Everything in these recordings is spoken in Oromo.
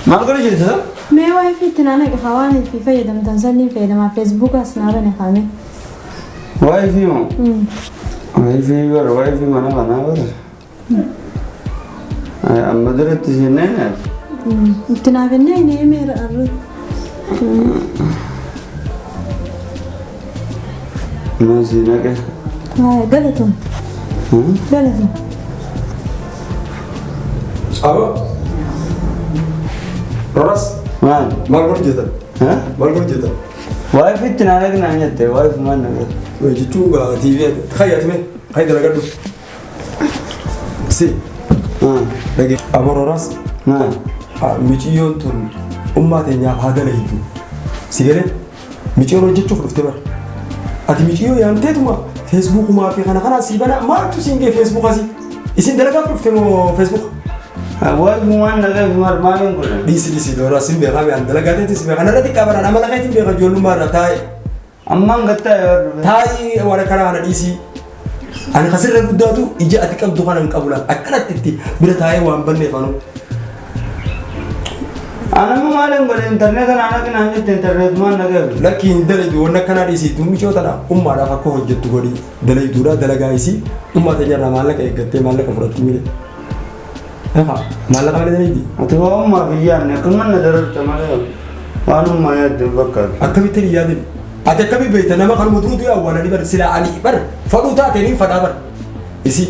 Maal godha jirta? Mee wifi itti naa naqi haa waan itti fayyadamtan sanniin fayyadamaa feesbuukaas naa bane kaame. Wifi moo? Wifi bara wifi mana kanaa bara. Amma duratti seennee nyaata. Itti naaf hin naqne meera arru. Maal si naqe? Galatoom. Galatoom. Abo. Roras. Maal? Maal godhu jettan? Maal godhu jettan? Wifi itti naa naqe naan jette wifi maal naqe? Jechuun gaa TV kayyatime kayyi dalagadhu. Si. Dhage. Abo Roras. Maal? Miciyyoon tun ummaa teenyaaf haa dalaytu. Si galee miciyyoon hojjechuuf dhufte bara. Ati miciyyoo yaamteetuma feesbuukumaa fi kana kanaan sii banaa maaltu siin ga'e feesbuuk asii? Isin dalagaaf dhufte moo feesbuuk? Wifi maal naqe maal maaliin godhan? Dhiisi dhiisi Roras sin beekaa mi'aan dalagaa teetis beekaa kanarra xiqqaa baraan amala keetiin beekaa ijoollummaa irra taa'e. Ammaan gattaa yoo dhufe. Taa'ii waan akkanaa kana dhiisii. Ani kasirra guddaatu ija ati qabdu kana hin qabu laata. Akkanatti itti bira taa'ee waan banneef anu. Anamma maaliin godhe intarneeta naa naqe naan jette intarneet maal naqe? Lakki hin dalagdu waan akkanaa dhiisii tun micoo tana ummaadhaaf akka hojjettu godhi dalayduudha dalagaa isii ummaa teenya irraa maallaqa eeggattee maallaqa fudhatti mire. Egaa maallaqa malee dalaydi. Ati waa ummaaf hin yaadne akkuma na dararta malee waan ummaa yaadde hin fakkaatu. Akkamitti hin yaadin? Ati akkamii beekta nama kanuma dura du'e awwaalanii bar silaa ani bar fadhuu taate niin fadhaa bar. Isii.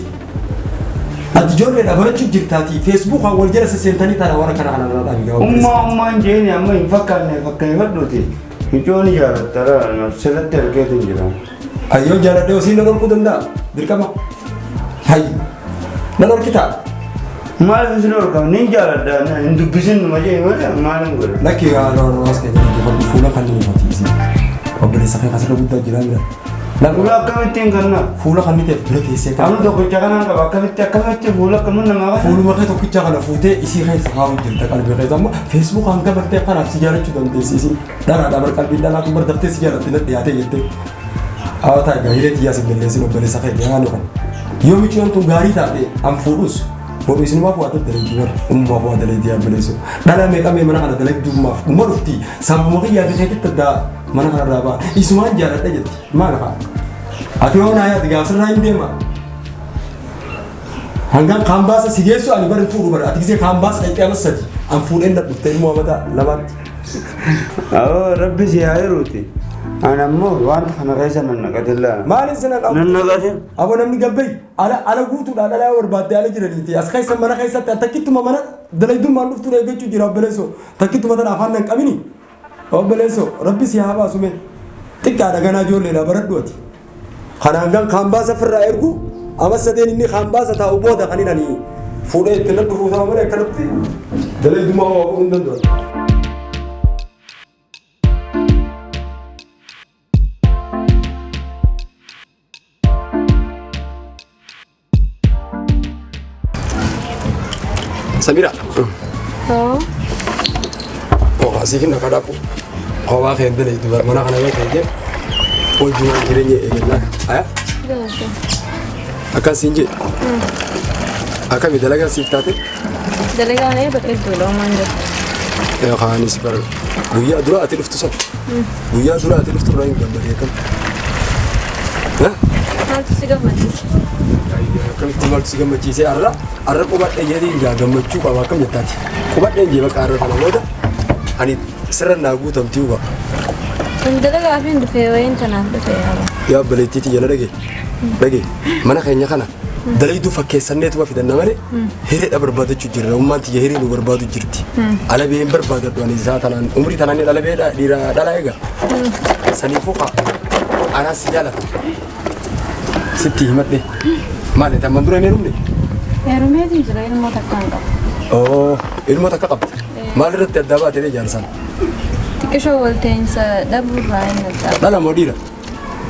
Ati ijoolleedha barachuu jirtaatii feesbuukaan wal jala sesseentanii tana waan akkana kana irraa dhaabi gaa. Ummaa ummaan jeeni amma hin fakkaanne fakkeeffadhuuti. Micoon jaalattara sirratti argeetu hin jira. Hayyoo jaaladhee osii na dhorkuu danda'a dirqama. Hayyi na dhorkitaa. Maaliif isin dhorkama? Nin jaaladha hin dubbisin numa jee malee maalin godha? Lakki roos keenya dhaggeeffadhu fuula kan inni himati isii. Obboleessa kee kasirra guddaa jira mira. Fuula akkamittiin kanna? Fuula kan inni ta'eef bira teessee Amma tokkicha kanaan qaba akkamitti akkamitti fuula akkamin namaa kana? Fuuluma kee tokkicha kana fuutee isii keessa kaa'uu jirta qalbii keessa amma feesbuuk hanga bartee kanaaf si jaalachuu dandeessi isii dhalaadha bar qalbiin dhalaatu bar daftee si jaalatti na dhiyaatee jettee. Haa ta'a egaa hiree tiyyaas hin balleessin obboleessa kee yaanu kan. Yoo miciyyoon tun gaarii taate an fuudhus boru isinumaaf waa daddaleetii bara ummaaf waa daleetii obboleessu. Dhala meeqa mee mana kana dalagduummaaf dhuma dhufti sababuma kiyyaa fi keetitti addaa mana kanarraa ba'a. Isumaan jaaladha jetti maal haa. Ati yoo naa yaadde gaafsirraa hin deema. Hangaan kaan baasa si geessu ani bari fuudhu bara ati gisee kaan baasa dhaqxee amas sadi an fuudheen na dhuftee ilmoo amata lamaatti. Awoo rabbi si haa hiruuti. Ani ammoo wanta kana keessa nan naqatin laa. Maaliin si naqamu? Nan naqatin. Aboo namni gabbayi ala ala guutuudhaan dhalaa barbaaddee ala jiraniiti. As keessa mana keessatti takkittuma mana dalaydummaan dhuftuun eeggachuu jira obboleessoo. Takkittuma tana afaan nan qabini. Obboleessoo rabbi si haa baasu mee. Xiqqaadha ganaa ijoolleedha baradhu ati. Kanaan gan kaan baasa firraa ergu amma sadeen inni kaan baasa taa'u booda kan inni fuudhee itti na dhufuu ta'a malee akkanatti dalaydummaa waa fuudhuu hin danda'u. Samira. Oo. Oh, asii fi naqa dhaqu. Kophaa kee hin dalaytu bara mana kana yoo ta'e hojiiwwan jireenya eegallaa. Aya Galata. akkas siin jee. Akkami dalagaa siif taate? Dalagaan ee bareedduudha uumaan jiru. Yookaanis bara guyyaa dura ati dhuftu sana. Guyyaa dura ati dhuftu irraa hin gammadee akkam. Maaltu si gammachiise? Akkamitti maaltu si gammachiise har'a har'a qubadhee jedhee ijaa gammachuu qaba akkam jettaati. Qubadheen jee bakka har'a kana booda ani sirra naa guutamti uba. Kun dalagaaf hin dhufee wayiin tanaaf dhufee yaaba. Yaa obboleettii tiyya na dhagaye. Dhagaye mana keenya kana dalayduu fakkeessanneetuma fidanna malee hireedha barbaadachuu jirra. Ummaan tiyya hiree nu barbaadu jirti. Alabee hin barbaadadhu ani isaa tanaan umrii tanaan alabee dhiira dhala eega. Saniifuu kaa anaan si jaalata. Sitti himadhe. Maali tamman dura hin heerumne? Heerumeetiin jira ilmoo takka hin qabu. Oo ilmoo takka qabdi. Maal irratti addaa baatee jaarsaan? Xiqqishoo walta'iinsa dhabuurraa hin addaa. Dhala moo dhiira?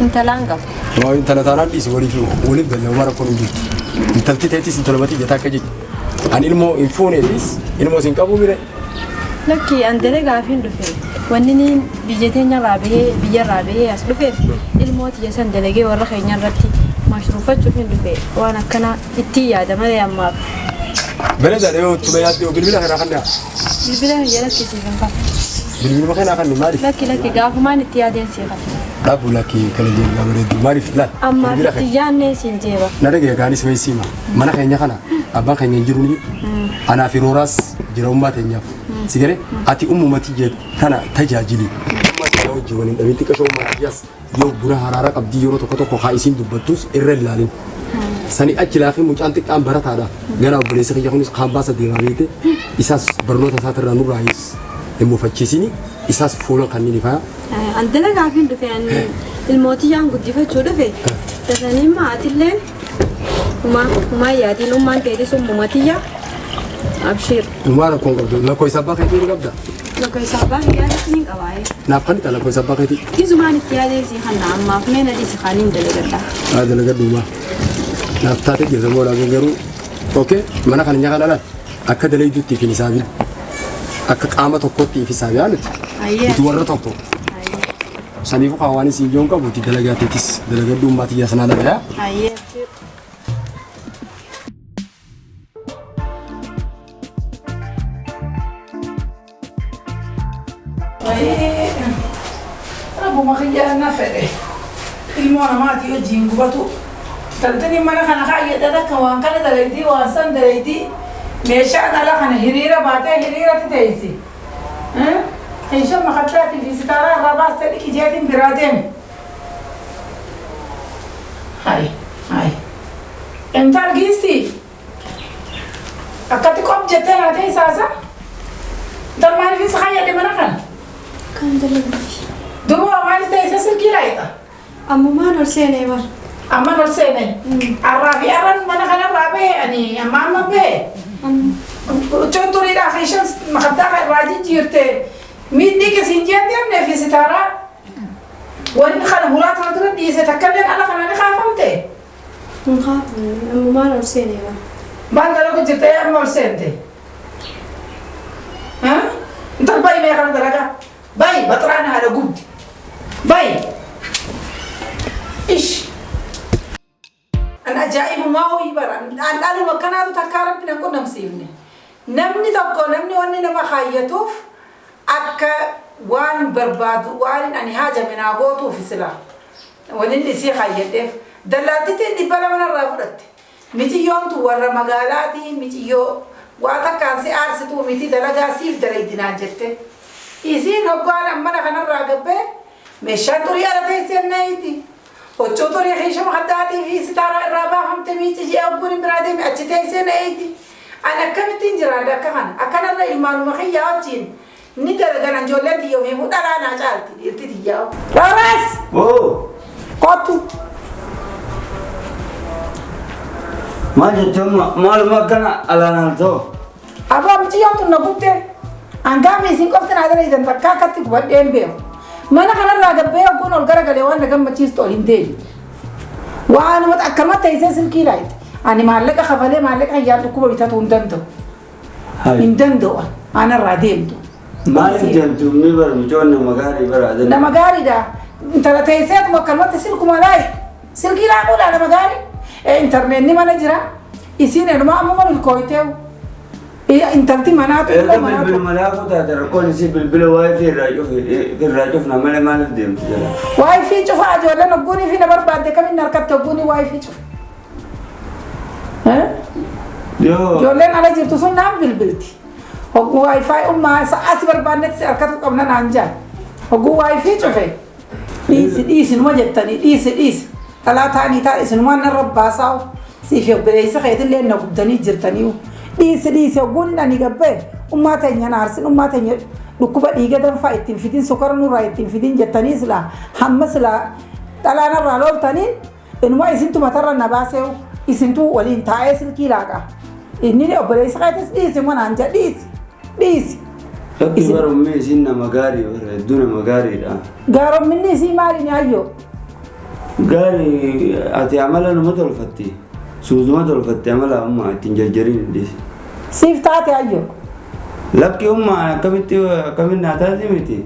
Intalaan qaba. Waa intala taanaan dhiisi waliif waliif galla waan rakkoon hin jirtu. Intalti teetis intala matii jetaa akka jechi. Ani ilmoo hin fuuneefis ilmoo sin qabu mire. Lakki an dalagaaf hin dhufe. Wanni niin biyya teenya irraa bahee biyya irraa bahee as dhufeef ilmoo tiyya san dalagee warra keenya irratti mashruufachuuf hin dhufe. Waan akkana ittiin yaada malee ammaaf. Bareedaadha yoo ittuma yaadde yoo bilbila kana kan Bilbila kiyya lakki siif hin qabu. Bilbiluma kana kan maaliif? Lakki lakki gaafumaan itti yaadeen siif kan. Dhaabbu lakki kana deebi'aa bareeddu maaliif laal? Ammaaf Bilbila itti kee. yaadnee siin jeeba. Na dhagaye gaanis wayii siima. Mana keenya kana abbaan keenya hin jiru ni anaa fi rooraas jira ummaa teenyaaf. Si galee ati ummumati jee tana tajaajili. Ummaa teenyaa wajjin waliin dhabin xiqqashoo ummaa tiyyaas yoo buna haraara qabdii yeroo tokko tokko haa isiin dubbattus irra hin laalin. Sani achi laakiin mucaan xiqqaan barataadha. Ganaa obboleessi kiyya kunis kaan baasa deemaa beekte isaas barnoota isaatirraa nurraa hin mufachiisini isaas fuula kanneen ifaa. An dalagaaf hin dhufe an ilmootiyyaan guddifachuu dhufe. Dasanii maatilleen humaa humaa yaadiin ummaan teetis ummumatiyya. Abshiir. Uumaa rakkoon qabdu lakkoofsa abbaa keetii ni qabda. Lakkoofsa abbaa kiyyaatti ni qabaayee. Naaf kan itti lakkoofsa abbaa keetii. Isumaan itti yaadee si kanna ammaaf mee na dhiisi kaaniin dalagadha. Haa dalagadhu uumaa. Naaf taate jirta moo laakiin garuu okee mana kana nyaata dhalaan akka dalayduutti fi hisaabin akka qaama tokkootti if hisaabi haa nuti. Ayyee. Nuti warra tokko. Saniifuu kan waan isin ijoon qabu itti dalagaa teetis dalagadhu ummaa tiyyaa sanaa dalagaa. Ayyee. Rabbuma kiyya na fedhe. Ilmoo namaatii wajjin gubatu. Taltini mana kana kaayyadha takka waan kana dalaydii waan san dalaydii meeshaan ala kana hiriira baatee hiriiratti teessi. Meeshaa makattaatii fi sitaaraa irraa baastee dhiqi jeetiin biraa deemi. Hai hai. Intal giisti. Akkatti qof jettee naa teessaasa. Intal maaliif isa kaayyadhe mana kana? Kan dalaguufi. Duuba maaliif teessee silkii laayita? Ammumaan ol seenee bar. Amma ol seene. Arraa fi arran mana kanarraa bahe ani amma amma bahe. Huccuun turiidhaa fi isheen makaddaa kan irraa jijjiirte miidhii kisiin jeen deemnee fi sitaaraa. Wanni kana hulaa tana dura dhiise takka illee ala kana ni kaafamte. Hin kaafamne ammumaan ol seenee bar. Maal dalagu jirte amma ol seente? Intal bayi mee kana dalagaa. Bayi baxiraan haadha gubdi. Bayi. Ish. An ajaa'ibumaa ho'i bara. An dhaluma akkanaatu takkaa rabbi nan qunnamsiifne. Namni tokko namni wanni nama kaayyatuuf akka waan barbaadu waan ani haajame naa gootuuf sila. Wanni inni isii kaayyadheef. Dallaaltittiin 200 narraa fudhatte. Miciyyoon tun warra magaalaatii miciyyoo waa takkaan si aarsituu miti dalagaa siif dalaydinaan jette. Isiin hoggaan mana kanarraa gabbee meeshaan xurii ala teessee naayiti. Huccuu xurii kiisha makaddaatii fi sitaaraa irraa baafamte miici ji'a hogguun hin biraa deeme achi teessee naayiti. An akkamittiin jiraadha akka kana. Akkanarra ilmaanuma kiyyaa wajjin ni dalagan ijoolleen tiyya ofiifuu dhalaa naa caalti dhiirti tiyyaa. Rooraas! Oo! Kottu! Maal jechuun maaluma akkana alaan altoo? Abbaa mucayyoon tun na gubde. Hangaami isin qofti naa dalaytan takka akkatti gubadhee hin beeku. Mana kanarraa gabbee hogguun ol garagalee waan na gammachiistu ol hin deebi'u. Waanuma akkanuma teessee silkii laayite. Ani maallaqa kafalee maallaqa kiyyaan dhukkuba bitatu hin danda'u. Hin danda'u anarraa deemtu. Maaliif deemtu mi bar mucoon nama gaarii bara adana. Nama gaariidha. Intala teesseetuma akkanumatti silkuma laayi. Silkii laaquudha nama gaarii. Intarneetni mana jira. Isiin enuma ammuma milkooyteewu. Intalti manaatu Erga ilmoo manaatu. bilbiluma laafuu taate rakkoon isii bilbila waayifii irraa cufi irraa cufna malee maaliif deemti jala? Waayifii cufa ijoolleen hogguunii fi na barbaadde kamiin harkatti hogguunii waayifii cufa. Yoo Ijoolleen ala jirtu sun naan bilbilti. Hogguu waayifii ummaa sa'aa si barbaannetti si harkatu qabna naan jaan. Hogguu waayifii cufe dhiisi dhiisi numa jettanii dhiisi dhiisi. Dhalaa taanii taa isinumaan narra baasaa'u siif obboleessa keetillee na gubdanii jirtanii. Dhiisi dhiisi hogguun ani gabbee ummaa teenya na aarsin ummaa teenya dhukkuba dhiiga danfaa ittiin fidin sukara nurraa ittiin fidin jettanii silaa hamma silaa dhalaa narraa loltaniin inuma isintu matarra na baaseewu isintu waliin taa'ee silkii laaqa. Inni obboleessa keetis dhiisi manaan jedha dhiisi dhiisi. Lakki bara ummee isiin nama gaarii bara hedduu nama gaariidha. Gaaromminni isii maali nyaayyoo? Gaarii ati amala numa tolfatti. Suutuma tolfatti amala amma ittiin jarjariin dhiisi. Siif taate ayyoo. Lakki ummaan akkamitti akkamitti naa taati miti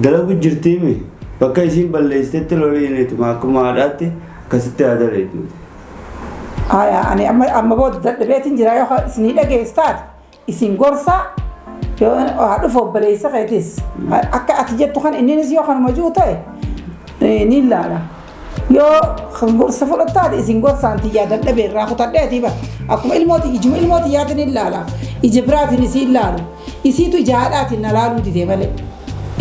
dalagu jirtiimi bakka isiin balleessitetti loliinituma akkuma haadhaatti akkasitti haa dalagu. Haya, ani amma booda dadhabeetiin jira yoo isinii dhageessu taate isin gorsa yoo haa dhufu obboleessa keetis akka ati jettu kan inninis yoo kanuma jiru ta'e ni ilaala. Yoo kan gorsa fudhatu taate isin gorsaan tiyyaa dadhabee irraa kutadheetii bara akkuma ilmooti ijuma ilmooti yaatin ilaala ija biraatiin isii ilaalu isiitu ija haadhaatiin na laaluu didee malee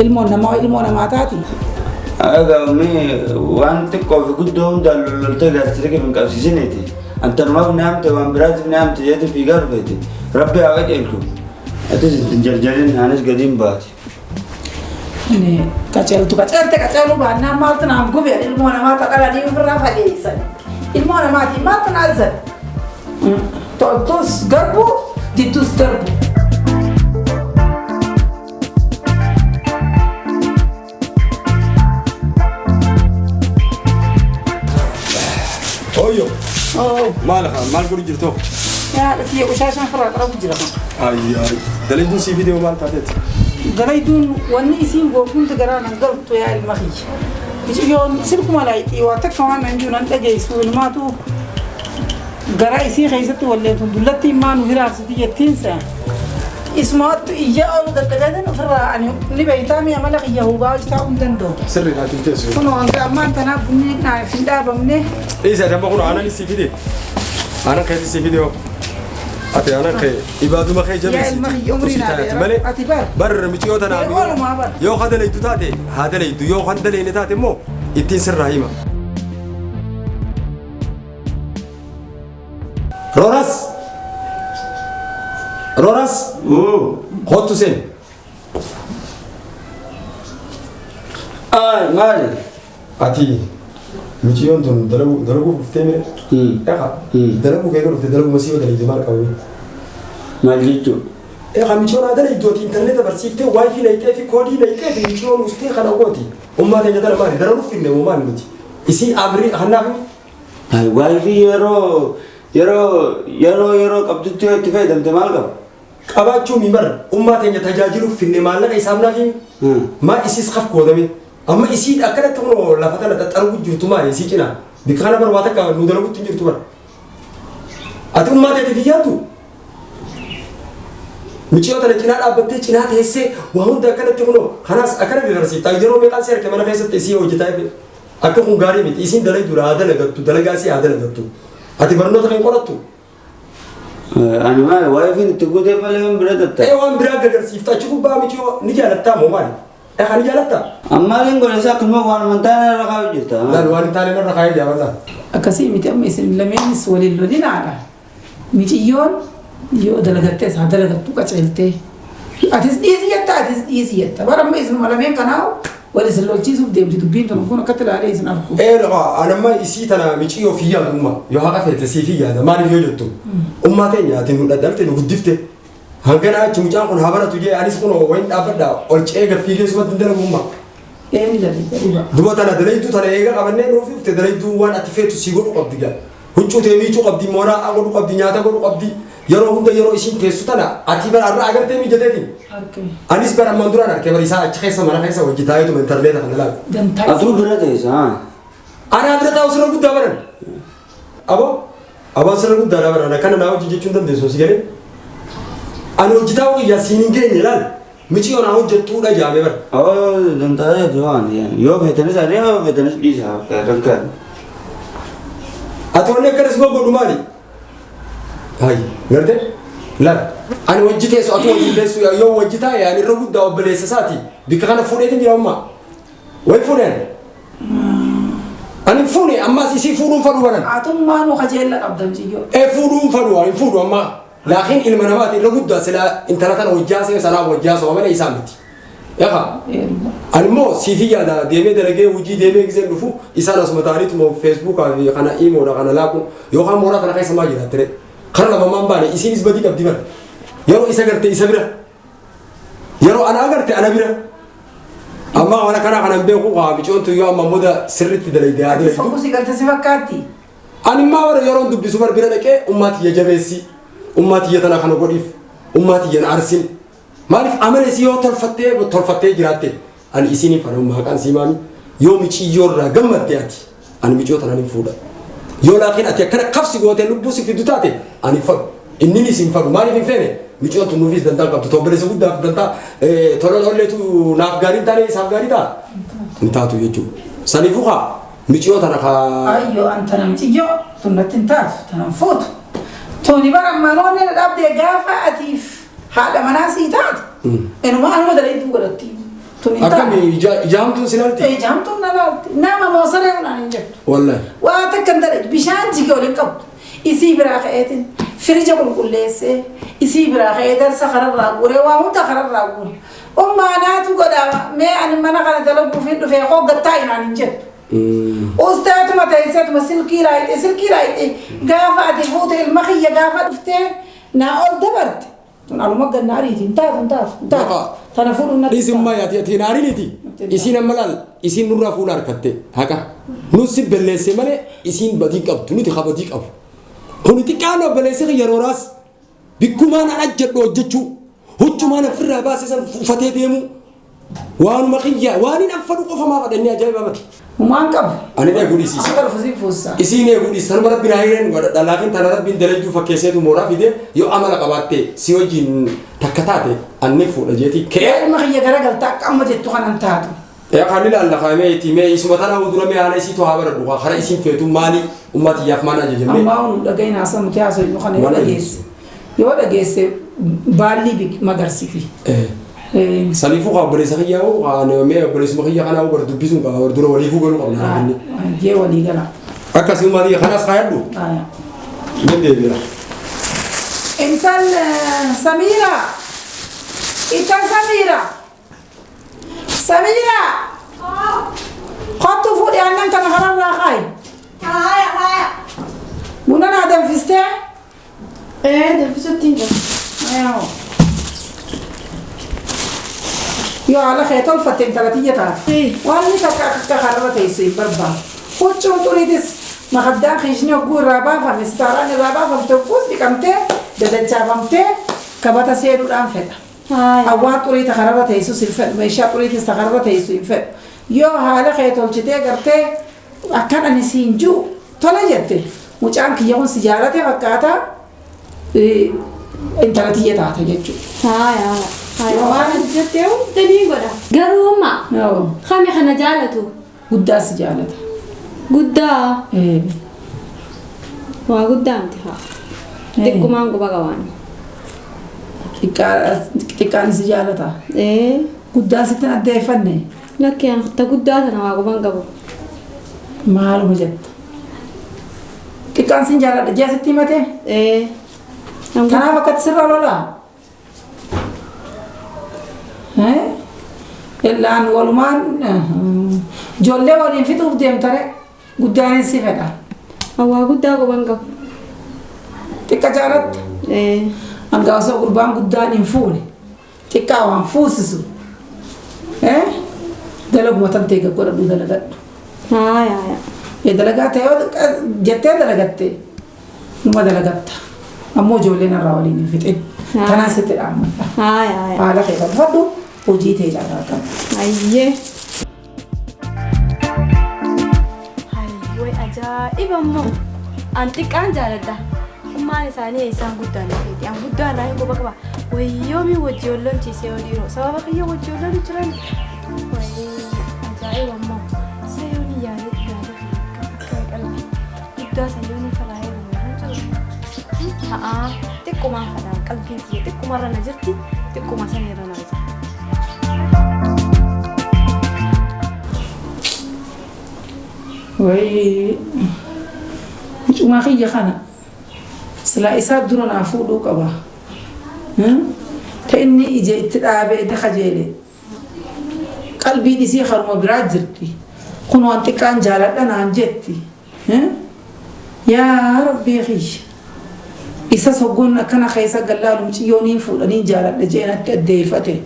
ilmoon namaa ilmoo namaa taati. Egaa mee waan xiqqoo fi guddoo hundaan lolloltee gaazexaa hin qabsiisineeti. Antanumaaf ni hamte waan biraatiif ni hamte jeeti fiigaa dhufeeti. Rabbi haa qajeelchu. Atis ittiin jarjarin anis gadiin baati. Inni qaceeltu qaceelte qaceeluu baannaan maaltu naaf gube ilmoo namaa dhalanii ofirraa fageessan. Ilmoo namaatiin maaltu na azzan. Toltus garbu didtus darbu. Ooyyoo. Maal maal godhu jirtu? Yaa dhufee qoshaashaan firaa qabu jira. Ayyaa dalayduun sii fidee maal taateeti? Dalayduun wanni isiin gootu hundi garaa nan galtu yaa ilma kiyya. Miciyyoon silkuma laayixii waa takka waan nan jiru nan dhageessu ilmaatu garaa isii keessatti walleetun dullatti immaa nu hiraarsiti jettiinsa. Isumaattu iyya oolu dadhabeetin ofirraa ani ni beeytaa mi'a mala kiyya hubaa hojjetaa hin danda'u. Sirrii naatti hin teessu. Kunoo hanga ammaan tanaa bunni naaf hin dhaabamne. Dhiisi ati amma kun aanan sii fide. Aanan keetti sii fide hoo. Ati aanan kee ibaaduma kee Yaa ilma kiyya umrii naa taate malee. Ati bar. Bar miciyoo tanaa Yeroo oolumaa bar. yoo ka dalaydu taate haa dalaydu yoo kan dalayne taate immoo ittiin sirraa hima. Rooras! Rooras! Kottu seen. Ay maali? Ati miciyyoon tun dalaguuf dhuftee mire? Eqa dalaguu kee dhufte dalaguma sii yoo dalayde maal qabame? Maal jechuun? Eqa miciyyoon haa dalaydu ati intarneeta barsiiftee waayifii nayxee fi koodii nayxee fi miciyyoon ustee kana gooti. Ummaa teenya tana maali? Dararuuf finne moo maali nuti? Isii abrii kanaaf Ay waayifii yeroo yeroo yeroo yeroo qabdutti yoo itti fayyadamte maal qaba? Qabaachuu mi bar ummaa teenya tajaajiluuf finne maallaqa isaaf naaf himi. Maa isiis kaf gootame? Amma isii akkanatti kunoo lafa tana xaxxargu jirtu maali isii cinaa? Bikka kana bar waa takka nu dalagutti hin jirtu bar. Ati ummaa teetiif hin yaaddu? Miciyoo tana cinaa dhaabbattee cinaa teessee waa hunda akkanatti kunoo kanaas akkana dabarsiifta. Yeroo meeqaan si harke mana keessatti isii hojjetaa efe. Akka kun gaarii miti. Isiin dalayduudha haa dalagattu dalagaa isii haa dalagattu. Ati barnoota kan qorattu? Ani maali waayifiin itti guutee malee waan bira tatta. Ee waan biraa gagarsiifta achi gubbaa miciyoo ni jaalattaa moo maali? Egaa ni jaalattaa? Ammaaliin godhe isaa akkasuma waan amantaa irra kaa'u jirta. Laal waan hin taane narra kaa'ee jaalalaa. Akkasii miti amma isin lameenis waliin lolinaadha. Miciyyoon yoo dalagattees haa dalagattu qaceeltee. Atis dhiisi jetta atis dhiisi jetta. Bara amma isinuma lameen kanaa wal isin lolchiisuuf deemti dubbiin tun kun akkatti ilaalee isin argu. Ee anamma isii tana miciyoo fi yaadu umma yoo haqa feete siif hin yaada maaliif yoo jettu ummaa teenya ati nu dhadhalte nu guddifte hangana achi mucaan kun haa baratu jee anis kun wayin dhaabbadha ol ce'ee gad fiigee sumatti hin dalagu umma. Ee ni dalagda dhugaa. Duba tana dalayduu tana eega qabannee nuuf dhufte dalayduu waan ati feetu sii godhu qabdi gaa. Huccuu tee miicuu qabdi mooraa godhu qabdi nyaata godhu qabdi yeroo hunda yeroo isiin teessu tana ati bara har'a agartee mijateetiin. Argee. Anis bara ammaan duraan argee bara isaa achi keessa mana keessa hojii taa'eetuma intarneeta kana laalu. Dantaa Atuu bira teessa haa? Anaa bira taa'u sirra guddaa baran. Aboo aboo sirra guddaa baran akkana naa hojii jechuun dandeessu si galee. Ani hojii taa'u kiyyaa siin hin geenye laal. Miciyoo naa hojjettuudha jaame bara. Oo dantaa jechuun waan yoo feetanis ari'a yoo feetanis dhiisa dankaan. Ati wanni akkanas godhu maali? Hayi garte laal ani hojii teessu ati hojii teessu yoo hojii taa'e ani irra guddaa obboleessa isaati bikka kana fuudheetiin jira ammaa. Wayi fuudheen. Ani fuune ammas isii fuudhuun fadhu baran. Atummaa nu kajeella qabda miciyyoo. Ee fuudhuun fadhu hin fuudhu ammaa. Laakiin ilma namaati irra guddaa silaa intala tana hojjaasee sanaa hojjaasoo malee isaa miti. Egaa ani immoo siif hin yaada deemee dalagee hojii deemee giseen dhufu isaan asuma ta'aniituma feesbuukaa fi kana iimoodha kana laakuun yookaan mooraa kana keessa maa jiraatti Kana lama maan baane isiinis badii qabdi bara. Yeroo isa garte isa bira. Yeroo ana agarte ana bira. Amma waan akkana kanan beeku kaa micoontu yoo amma muda sirriitti dalayde haa dalaydu. Soquu si garte si fakkaatti. Ani immaa bara yeroon dubbisu bar bira dhaqee ummaa tiyya jabeessi. Ummaa tiyya tana kana godhiif. Ummaa tiyya na arsin. Maaliif amala isii yoo tolfattee tolfattee jiraatte ani isiin fana maqaan sii maami yoo miciyyoo irraa gammadde ati ani miciyyoo tanaan hin fuudha. Yoo laakiin ati akkana qabsi gootee lubbuu si fiddu taate ani fadhu. Inni isin fadhu maaliif hin feene miciyyoon tun nuufis dantaa qabdu obboleessa guddaaf dantaa tola tolleetu naaf gaarii hin taane isaaf gaarii ta'a. Hin taatu jechuudha. Saniifuu kaa miciyyoo tana kaa. Ayyoo an tana miciyyoo tun natti hin taatu tanan fuutu. Tuni bara manoonni na dhabdee gaafa atiif haadha manaa sii taate. Inuma anuma dalayduu godhatti. Tun hin taatu. Akkami ijaamtuun si laalti? Ijaamtuun na laalti. Nama moosaree kun ani hin jettu. Wallahi. Waa takka hin dalaydu bishaan jige waliin qabdu. Isii biraa ka'eetiin firija qulqulleessee isii biraa ka'ee darsa kararraa guuree waa hunda kararraa guure. Ummaa naatu godha mee ani mana kana dalaguuf hin dhufee koo gattaa inaan hin jettu. Usteetuma teesseetuma silkii raayixee silkii raayixee gaafa ati fuute ilma kiyya gaafa dhuftee naa ol dabarte. Tun aluma ganna ariiti hin taatu hin taatu hin taatu. Tana fuudhuun natti Dhiisin maa yaati ati naariniiti. Isiin amma laal isiin nurraa fuula harkatte haqa. Nus si belleesse malee isiin badii qabdu nuti kabadii qabu. Kuni xiqqaan obboleessi kiyya rooraas bikkumaan an ajjadhu hojjechuu huccumaan ofirraa baase san uffatee deemu waanuma kiyya waan hin anfadhu qofa maa fadhannee ajaa'iba mata. Humaan qabu. Ani eeguu dhiisiisa. Akka dhufu si fuussa. Isiin eeguu dhiisi tanuma rabbiin haa hireen godhadha laakiin tana rabbiin dalajuu fakkeesseetu mooraa fide yoo amala qabaatte si wajjin takka taate anni fuudha jeetii kee. Ilma kiyya garagalta akka amma jettu kanan taatu. Kan ilaalla kaamee itti mee isuma tana dura mee haala isiitu haa baradhu kara isiin feetu maali ummatiyaaf maan ajajamee. Ammaa onu dhagahin haasaa nuti haasofnu kana yoo dhageesse. Yoo dhageesse baalli magarsiti. Saniifuu kaa obboleessa kiyyaa hoo kaan mee obboleessuma kiyya kanaa hoo bara dubbisuun qaba bara dura waliifuu galuu qabna laakinni. Jee walii gala. Akkasii ummatiya kanas kaayadhu. Min deebi'a. Intal Samira. Intal Samira. Samira. Kottu fuudhi aannan kana kararraa kaayi. Haaya haaya. Buna naa danfistee? Danfisutti hin jiru. Ayoo. Yoo haala kee tolfatte intala tiyya taate. Wanni takka akka kararra teessu hin barbaadu. Huccuun xuriitis makaddaan kiishni hogguu irraa baafame sitaaraan irraa baafamte hogguus dhiqamtee dadachaafamtee kabata seenuudhaan fedha. Awwaan xurii takararra teessus hin fedhu meeshaa xuriitis takararra teessu hin fedhu. Yoo haala kee tolchitee gartee akkan ani siin jiru tola jette mucaan kiyya kun si jaalate fakkaata intala tiyya taate jechuudha. Haaya haaya. Waan jettee hunda ni godha. Garuu amma kami kana jaalatu? Guddaa si jaalata. Guddaa? Waa guddaa miti haa. Xiqqumaan quba qabaan. Xiqqaan si jaalata? Guddaa sitti hin addeeffanne? Lakki an ta guddaa sana waa quban qabu. Maaluma jetta? Xiqqaan sin jaaladha jee sitti himate? Kanaaf akkatti sirra lolaa? Illaan walumaan ijoollee waliin fixuuf deemtare guddaanis si fedha. Waa guddaa quban qabu. Xiqqa jaalatta? Hanga osoo gurbaan guddaan hin fuune xiqqaa waan fuusisu. Dalaguma tantee godhadhu dalagadhu. Haaya haaya. Dalagaa ta'e yoo jettee dalagatte numa dalagatta. Ammoo ijoolleen irraa waliin hin fixin. Tanaan sitti dhaammadha. Haaya haaya. Haala kee tolfadhu hojii ta'e carraa qabda. Ayyee. Way ajaa'iba immoo an xiqqaan jaaladha. Ummaan isaanii isaan guddaan dhufeeti. An guddaa irraa hin quba qaba. Wayyoomii wajji wal lolchiisee yoo dhiiroo sababa kiyya wajji wal lolu jiran. Wayii ajaa'iba immoo sayoon yaadatu yaadatu akka qalbii guddaa sayoon falaayee jiru jiru. Haa xiqqumaan fadhaan qalbiin kiyya xiqqumarra na jirti xiqquma sana irra na jira. Wayii mucumaa kiyya kana silaa isaa dura naa fuudhuu qaba. Ta inni ija itti dhaabee itti kajeele. Qalbiin isii haruma biraa jirti. Kun waan xiqqaan jaaladha naan jetti. Yaa Rabbii kiyya. Isa soggoon akkana keessa gallaalu miciyyooniin fuudhanii jaaladha jee natti addeeffate.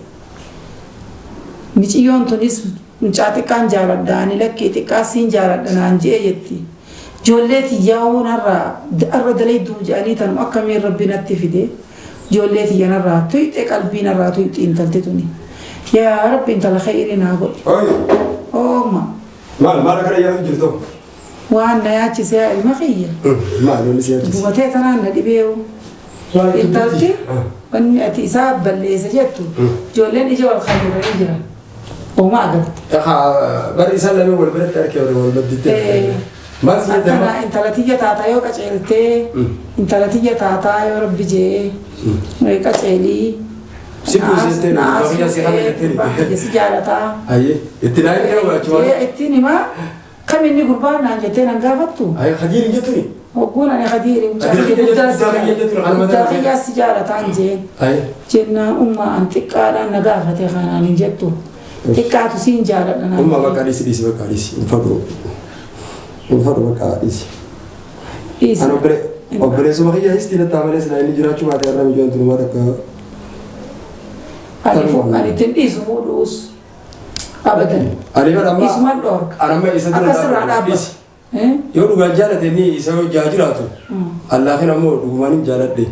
Miciyyoon tunis mucaa xiqqaan jaaladha ani lakkii xiqqaa siin jaaladha naan jee jetti. Ijoollee tiyyaa'uun har'a arra dalayduu jedhanii tanuma akkamiin rabbi natti fide. Ijoollee tiyya narraa tuyxe qalbii narraa tuyxe intalti tuni. Yaa Rabbi intala khayrii naa godhi. Oye, Ooma maal maal akkana yaadu jirtu? waan na yaachise yaa ilma kiyya. Maal wanni si yaachise? Dubatee tanaan na dhibeewu. Intalti wanni ati isaa balleessa jettu ijoolleen ija wal khayyiranii jiran. Ooma agarte. Bari isaan lameen wal biratti argee wal madditti. Maal si Akkana jedhama? intala tiyya taataa yoo qaceeltee intala tiyya taataa yoo rabbi jee qaceelii. Si fuusiftee biyya si kana jettee. Si jaalataa. Ayyee itti naa hin ta'u achuma. Ittiin himaa kam inni gurbaan naan jettee nan gaafattu. Ayyee Khadiir hin jettuni? Hogguun ani Khadiiri Khadiir kiyya jettu, guddaa kiyya jettu, kana guddaa mataa kiyyaa si jaalataan jeen. Ayyee. Jennaan ummaa an xiqqaadhaan na gaafate kanaan hin jettu. Xiqqaatu siin jaaladha naan. Umma bakka dhiisi dhiisi bakka dhiisi hin fadhu. Hin fadhu bakka dhiisi. Dhiisi. Ani obboleessuma kiyya histii nattaa malee silaa inni jiraachuu baate har'a mijoon tunumaa takka. Ani ittiin dhiisu fuudhuus. Abadan. Ani bara amma Isumaan dhoorka. ani amma isa dura Akka sirraa dhaabbadhu dhiisi. dhaabbatu. Yoo dhugaan jaalate inni isa hojjaa jiraatu. Allaahin ammoo dhugumaan hin jaaladhe.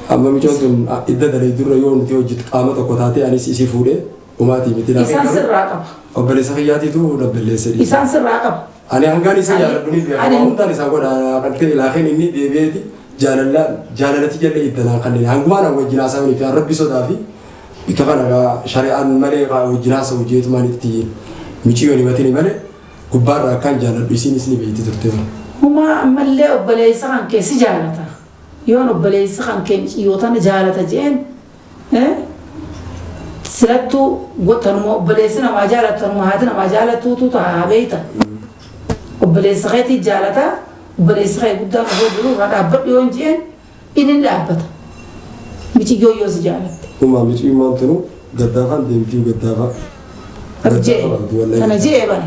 Amma mijoon tun idda dalee durra yoo nuti hojjetu qaama tokko taatee anis isii fuudhee umaatii miti. Isaan sirraa qaba. Obboleessa kiyyaatiitu na balleesse dhiisi. Isaan sirraa qaba. Ani hangaan isa jaaladhu ni beeka. Hundaan isaa godha qaltee laakiin inni deebi'eeti jaalala jaalalati jallee iddanaan kanneen hangumaan an wajjin haasawanii fi rabbi sodaa fi bika kana gaa shari'aan malee gaa wajjin haasawu jeetumaan itti miciyyoon himatini malee gubbaarraa akkaan jaaladhu isiinis ni beekti turte. Humaa ammallee obboleessa kan kee si jaalata. Yoon obboleessa kan kee miciyyoo tana jaalata jeen silattuu tanuma obboleessi namaa jaalatu tanuma haati namaa jaalattuutu ta'a beeyta. Obboleessa keetii jaalata obboleessi kee guddaan osoo jiru irraa dhaabbadhu yoon jeen inni ni dhaabbata. Miciyyoo yoo si jaalatte. Humaa miciyyummaan tunu gaddaafaan deemtii gaddaafaa. Jee kana jee bara.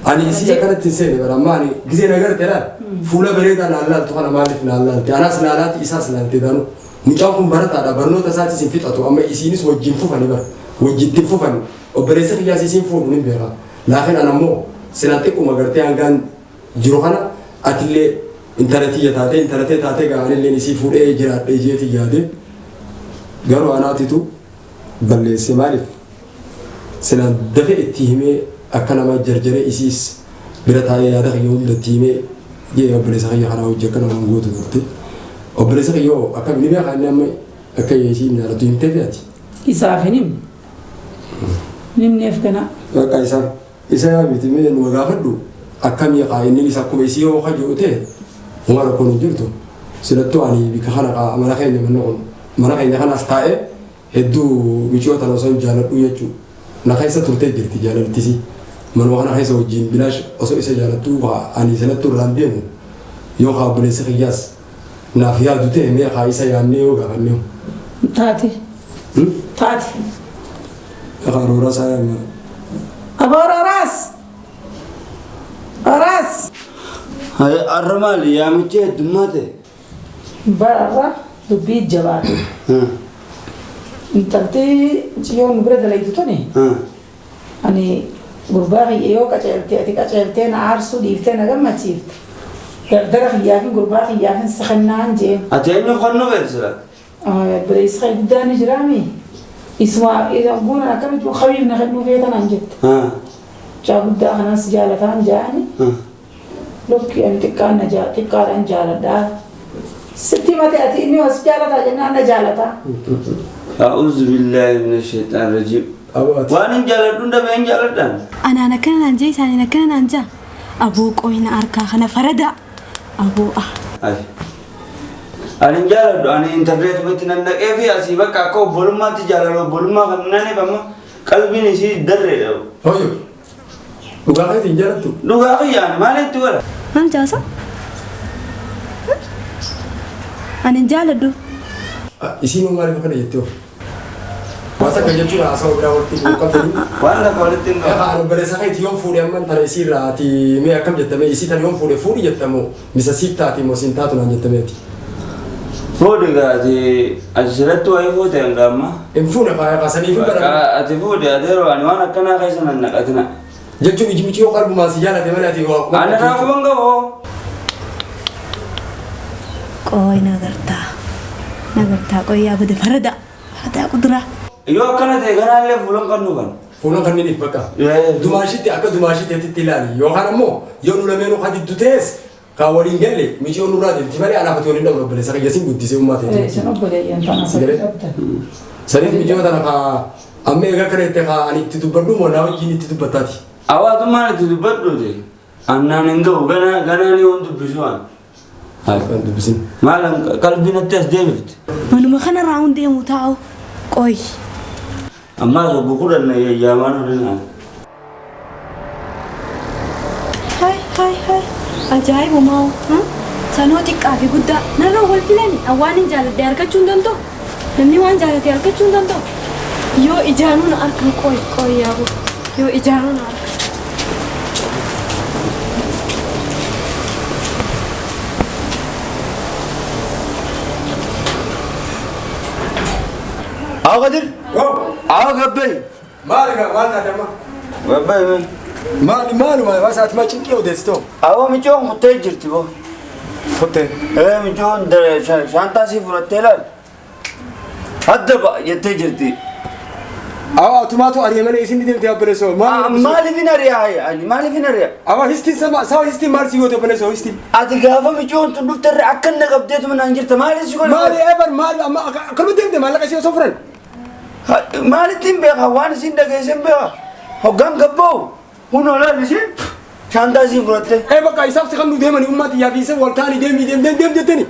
Ani isii akkanatti hin seene bara amma ani gisee na garte laal fuula bareedaa naan laaltu kana maaliif naan laalte anaas laalaati isaas laalte daanu mucaan kun barataadha barnoota isaatis hin fixatu amma isiinis wajjin fufani bara wajjin fufani obboleessa kiyyaas isiin fuudhu ni beeka laakiin ana ammoo silaan xiqquma gartee hangaan jiru kana atillee intala tiyya taatee intala tee taatee gaa anilleen isii fuudhee jiraadhee jeeti yaade garuu anaatitu balleesse maaliif silaan dafee itti himee akka nama jarjaree isiis bira taa'ee yaada kiyya hunda itti himee jee obboleessa kiyya kanaa hojii akka namaan gootu turte. Obboleessa kiyya hoo akkam ni beekaa inni amma akka isiin jaalatu himtee fi ati. Isaaf hin himne. Himneef kana. Bakka isa isa yaa miti mee numa gaafadhu akkamii kaa inni isa akkuma isii yoo kaji'u ta'e uma rakkoon hin jirtu. Silattuu ani bika kana kaa mana keenya manni kun mana keenya kanaas taa'ee hedduu miciyoo tana osoo hin jaaladhu jechuudha. Na keessa turtee jirti jaalaltisi. Manuma kana keessa wajjin bilaash osoo isa jaalattuu kaa ani silattuu irraan deemu yoo kaa obboleessi kiyyaas naaf yaadu ta'e mee kaa isa yaadnee yoo gaafannee. Taate. Taate. Kaa rooraa isaa yaadne. Aboo Rooraas. Rooraas. Har'a maali yaamichi heddummaa ta'e? Bararra dubbii jabaate. Intalti miciyyoon nu bira dalaytu tuni ani gurbaa kiyya yoo qaceelte ati qaceeltee na aarsuu dhiiftee na gammachiifte. Dardara kiyyaafin gurbaa kiyyaafin si kennaan jeen. Ati eenyu qonnoo feesisa? Obboleessi kee guddaan ni jiraami. Isuma guunan akkamitti kabiif na kennuu feetan jette. Mucaa guddaa kanas jaalataan jaani. Lokki ani xiqqaan na xiqqaadhaan jaaladhaa. Sitti mate ati inni os jaalataa jennaan na jaalataa. A'uuzu billaahi mina shaytaan rajiim. Waan hin jaaladhu hunda mee hin jaaladhaan? Anaan akkana naan jee isaaniin akkana naan jaa. Aboo qoyina harkaa kana farada. Aboo ah. Ay. Ani hin jaaladhu ani intarneetumatti nan dhaqee fi asii bakka akka obbolummaatti jaalala obbolummaa kan nan amma qalbiin isii darreedha. Hoyo. Dhugaa keetii hin jaalattu? Dhugaa kiyyaan maalitti godha? Maal jaasa? Ani hin jaaladhu. Isiin hoo maaliif akkana jettee hoo? Waan takka jechuun haasawa biraa walitti hin qabdanii. Waan takka walitti hin qabu. Ani obboleessa keeti yoon fuudhe amman tana isii irraa ati mee akkam jettamee isii tana yoon fuudhe fuudhi jettamoo misa siif taati moo siin taatu naan jettameeti. Fuudhi gaa ati ati sirratti wayii fuute hanga ammaa. Hin fuune faaya kaasanii fi bara. Ati fuudhi adeeroo ani waan akkanaa keessa nan naqatina. Jechuun iji miciyoo qalbumaan si jaalate malee ati waa Ani irraa quban qabu. Qooyi na gartaa. Na gartaa. jettaa qoyyaa bada farada. Farada kuduraa. Yoo akkana ta'e ganaallee fuulan kan nu kan. Fuulan kanneen bakka. Dumaashitti akka dumaashitti ilaali yookaan ammoo yoo nu lameenuu hadiddu ta'es kan waliin galle miciyoo nurraa deemti malee anaaf ati waliin dhabnu obboleessa kiyya siin guddisee ummaa ta'e. Isin obboleeyyan tana Sigaret? qabdan. Saniif miciyoo tana kaa amma egaa kana itti kaa ani itti dubbadhu moo naa wajjin itti dubbataati. Hawaasummaan itti dubbadhuuti. Annaan hin ga'u ganaa ganaa ni waan dubbisu waan. Kan dubbisin. Maal qalbii natti as deebifti. Manuma kanarraa hundeemu taa'u qoy. Ammaa obbo kudhan yaamaan olin. Hai hai hai ajaa'ibumaa sanoo xiqqaa fi guddaa narra wal filani waan hin jaaladhe argachuu hin danda'u namni waan jaalate argachuu hin danda'u yoo ijaanuu na arkan qoy qoy yaabu yoo ijaanuu na arkan. Awa Kadir. Awa gabbay. Maali gaa maal taate amma? Gabbay. Maali maaluma waan saati maa cinqii odeessitoo? Awa micoon kuttee jirti boo. Kottee. Micoon shaantaa sii fudhattee ilaali. Hadda ba'a jettee jirti. Awa atumaatu ari'ee malee isin deemtee obboleessoo. Maaliif hin ari'aa ani maaliif hin ari'aa? Awa histiin sama sawa histiin maal si goote obboleessoo histiin? Ati gaafa micoon tun dhufte irra akka inni qabdeetu manaan jirta maaliif si godhe? Maali ebar maali amma akkanuma deemte maallaqa ishee osoo furan? Maalitti hin beeka waan isin dhageesse hin beeka. Hoggaan gabba'u hunoo laal isin shaantaa isii fudhatte. Ee bakka isaaf si kan nu deemani ummaati yaa fi isa wal taanii deemii deem deem deem jetteni.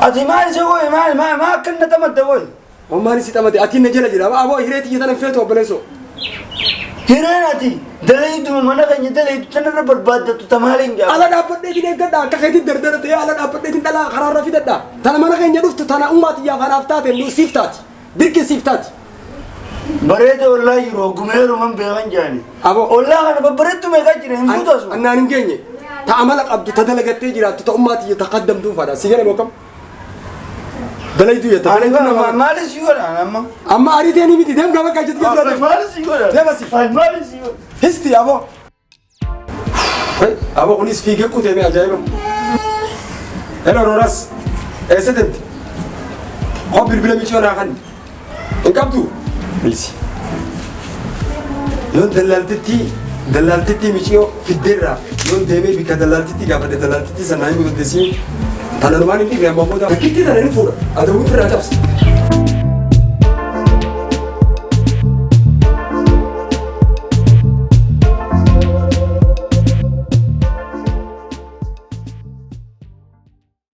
Ati maal isa gooye maal maal maal akka inni xamadde gooye? Maali si xamate ati na jala jira aboo hiree tiyya tana feetu obboleessoo. Hireen ati dalayitu mana keenya dalayitu tanarra barbaaddatu tamaaliin jaa. Ala dhaabbadheetiin eeggadha akka keetiin dardara ta'ee ala dhaabbadheetiin dhalaa karaarra fidadha. Tana mana keenya dhuftu tana ummaati yaa kanaaf taate nu siif taati. Dirqi siif taati. Bareeda ollaa jiru hoggumeeruman beekan jaani. Aboo. Ollaa kana babbareettu meeqaa jira hin fuutu asuma. Annaan hin geenye. Ta amala qabdu ta dalagattee jiraattu ta ummaati ta qaddamtuun fadha. Si gale mookam? Dalaytu jetta. Ani maali si godha amma? Amma ariitee ni miti deem gaba kaajjatti jira. Maali si godha? Deem asi. Maali si godha? Histi aboo. Aboo kunis fiigee kutee mee ajaa'iba. Hello Roras. Eessa deemte? Koo bilbila miciyoo naa kan. Hin qabdu? Dhiisi. Yoon dallaaltittii miciyoo fiddeerraa yoon deemee bikka dallaaltittii gaafadhe dallaaltittii sanaa himuu dandeessii. Tana numaan hin dhiifne amma booda. Bakkitti tana ni fuudha. Adawwiin firraa cabsa.